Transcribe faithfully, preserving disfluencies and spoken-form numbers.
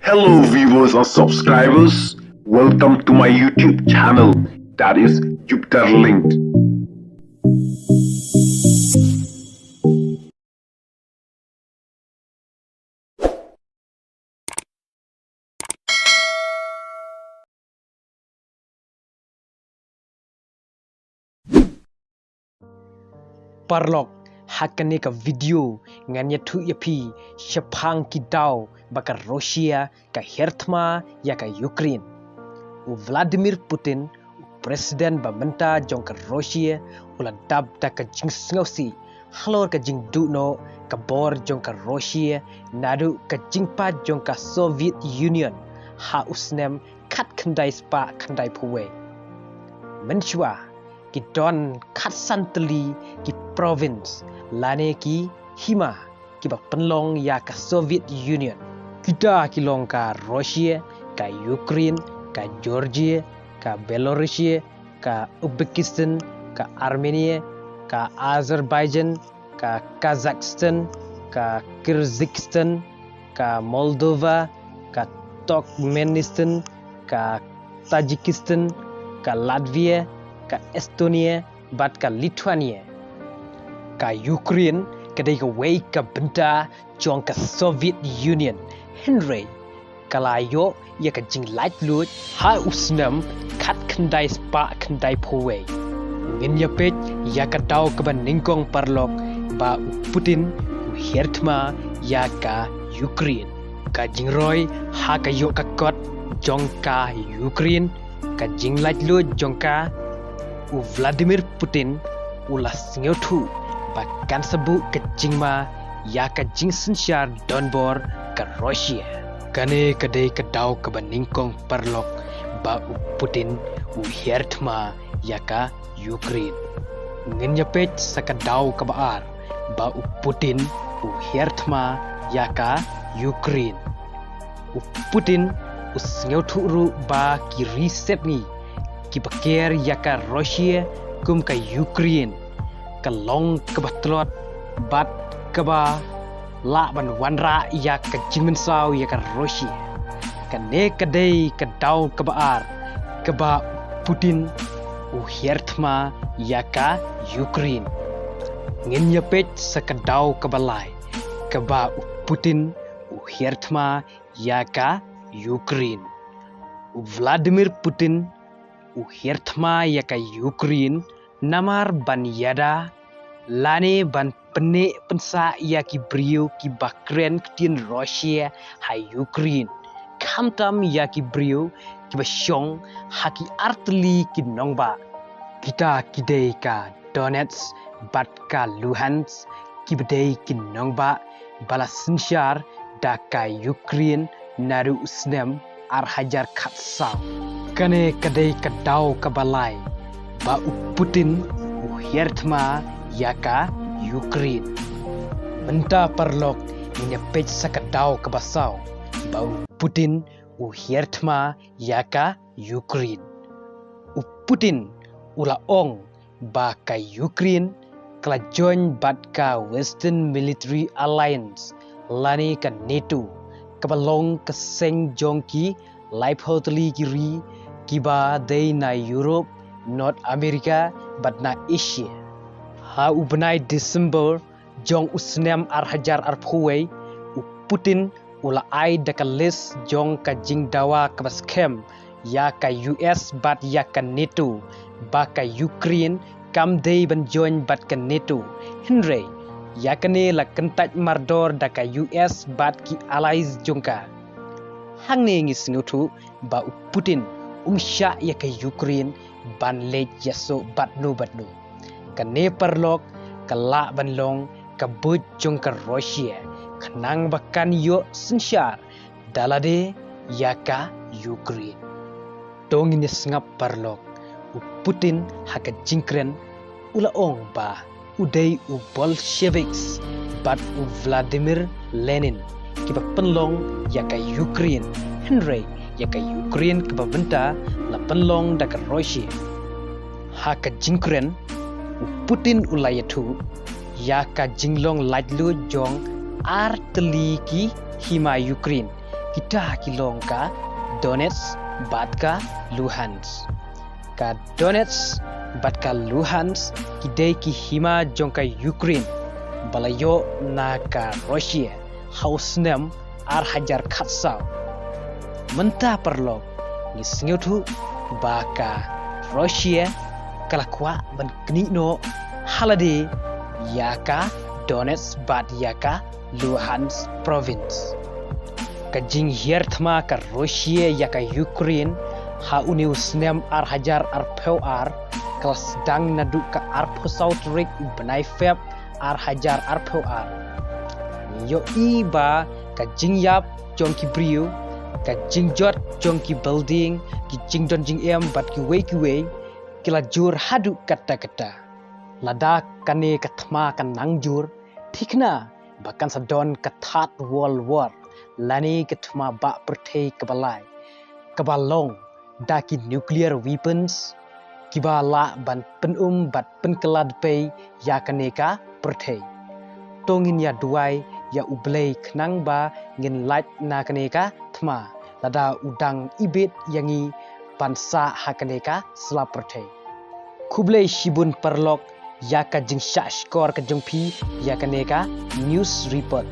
Hello viewers and subscribers, welcome to my YouTube channel, that is Jupiter Linked. Paralok, ha kane ka video ngan ïathuh ïa phi shaphang ki daw ba ka Russia ka hiar thma ïa ka Ukraine. U Vladimir Putin, u president ba mynta jong ka Russia, u la dap da ka jingsngewsih halor ka jingduh noh ka bor jong ka Russia naduh ka jingpait jong ka Soviet Union ha u snem khatkhyndai spah khyndaiphew wei. Mynshuwa ki don khatsan tylli ki province lane ki hima kiba pynlong ïa ka Soviet Union. Kita ki long ka Russia, ka Ukraine, ka Georgia, ka Belarus, ka Uzbekistan, ka Armenia, ka Azerbaijan, ka Kazakhstan, ka Kyrgyzstan, ka Moldova, ka Turkmenistan, ka Tajikistan, ka Latvia, ka Estonia, bad ka Lithuania. Ka Ukraine ka dei kawei ka bynta jong ka Soviet Union, hynrei ka la ïoh ïa ka jinglaitluid ha u snem khatkhyndai spah khyndaiphew wei. Ngin ïa peit ïa ka daw kaba nyngkong, paralok, ba u Putin u hiar thma ïa ka Ukraine. Ka jingroi ha ka ïoh ka kot jong ka Ukraine, ka jinglaitluid jong ka, u Vladimir Putin u la sngewthuh ba kan sa buh ka jingma ïa ka jingsynshar donbor ka Russia. Kane ka dei ka daw kaba nyngkong, paralok, ba u Putin u hiar thma ïa ka Ukraine. Ngin ïa peit sa ka daw kaba ar ba u Putin u hiar thma ïa ka Ukraine. U Putin u sngewthuh ruh ba ki ri sepngi kiba ker ïa ka Russia kum ka Ukraine ka long kaba tlot bad kaba lah ban wanrah ïa ka jingmynsaw ïa ka Russia. Kane ka dei ka daw kaba ar kaba u Putin u hiar thma ïa ka Ukraine. Ngin ïa peit sa ka daw kaba lai kaba u Putin u hiar thma ïa ka Ukraine. U Vladimir Putin u hiar thma ïa ka Ukraine namar ban ïada lane ban pynneh pynsah ïa ki briew kiba kren ktien Russia ha Ukraine, khamtam ïa ki briew kiba shong ha ki artylli ki nongbah. Kita ki dei ka Donetsk bad ka Luhansk, kiba dei ki nongbah ba la synshar da ka Ukraine naduh u snem ar hajar khatsaw. Kane ka dei ka daw kaba lai ba u Putin u hiar thma ïa ka Ukraine. Mynta, paralok, ngin ïa peit sa ka daw kaba saw ba u Putin u hiar thma ïa ka Ukraine. U Putin u la ong ba ka Ukraine ka la join bad ka Western Military Alliance lane ka NATO, kaba long ka seng jong ki laiphew tylli ki ri kiba dei na Europe, North America bad na Asia. Ha u bnai December jong u snem ar hajar arphew wei, u Putin u la ai da ka list jong ka jingdawa kaba skhem ïa ka U S bad ïa ka NATO ba ka Ukraine kam dei ban join bad ka NATO. Hynrei ïa kane la kyntait mardor da ka U S bad ki allies jong ka. Hangne ngi sngewthuh ba u Putin um shah ïa ka Ukraine ban leit ïasoh bad no bad no. Kane, paralok, ka lah ban long ka buit jong ka Russia khnang ba kan ïoh synshar da lade ïa ka Ukraine. To ngin ïa sngap, paralok, u Putin ha ka jingkren u la ong ba u dei u Bolsheviks bad u Vladimir Lenin kiba pynlong ïa ka Ukraine, hynrei ïa ka Ukraine kaba mynta la pynlong da ka Russia. Ha ka jingkren, u Putin u la ïathuh ïa ka jinglong laitluid jong ar tylli ki hima Ukraine, Kita ki long ka Donetsk bad ka Luhansk. Ka Donetsk bad ka Luhansk ki dei ki hima jong ka Ukraine ba la ïoh na ka Russia ha u snem ar hajar khatsaw. Mynta paralok ngi sngewthuh ba ka Russia ka la kwah ban knieh noh ha lade ïa ka Donetsk bad ïa ka Luhansk province. Ka jinghiar thma ka Russia ïa ka Ukraine ha une u snem ar hajar arphew ar ka la sdang naduh ka arphew saw tarik u bnai Feb ar hajar arphew ar. Ngi ïohi ba ka jingïap jong ki briew, ka jingjot jong ki building, ki jingdon jingem bad kiwei kiwei ki la jur haduh katta katta. Lada kane ka thma ka nang jur, thikna ba kan sa don ka Third World War lane ka thma ba pyrthei kaba lai, kaba long da ki nuclear weapons kiba lah ban pynum bad pynkylla dpei ïa kane ka pyrthei. To ngin ïa duwai ïa U Blei khnang ba ngin lait na kane ka thma lada u dang ibit ïa ngi ban sah ha kane ka sla pyrthei. Khublei shibun paralok ïa ka jingshah shkor ka jong phi ïa kane ka news report.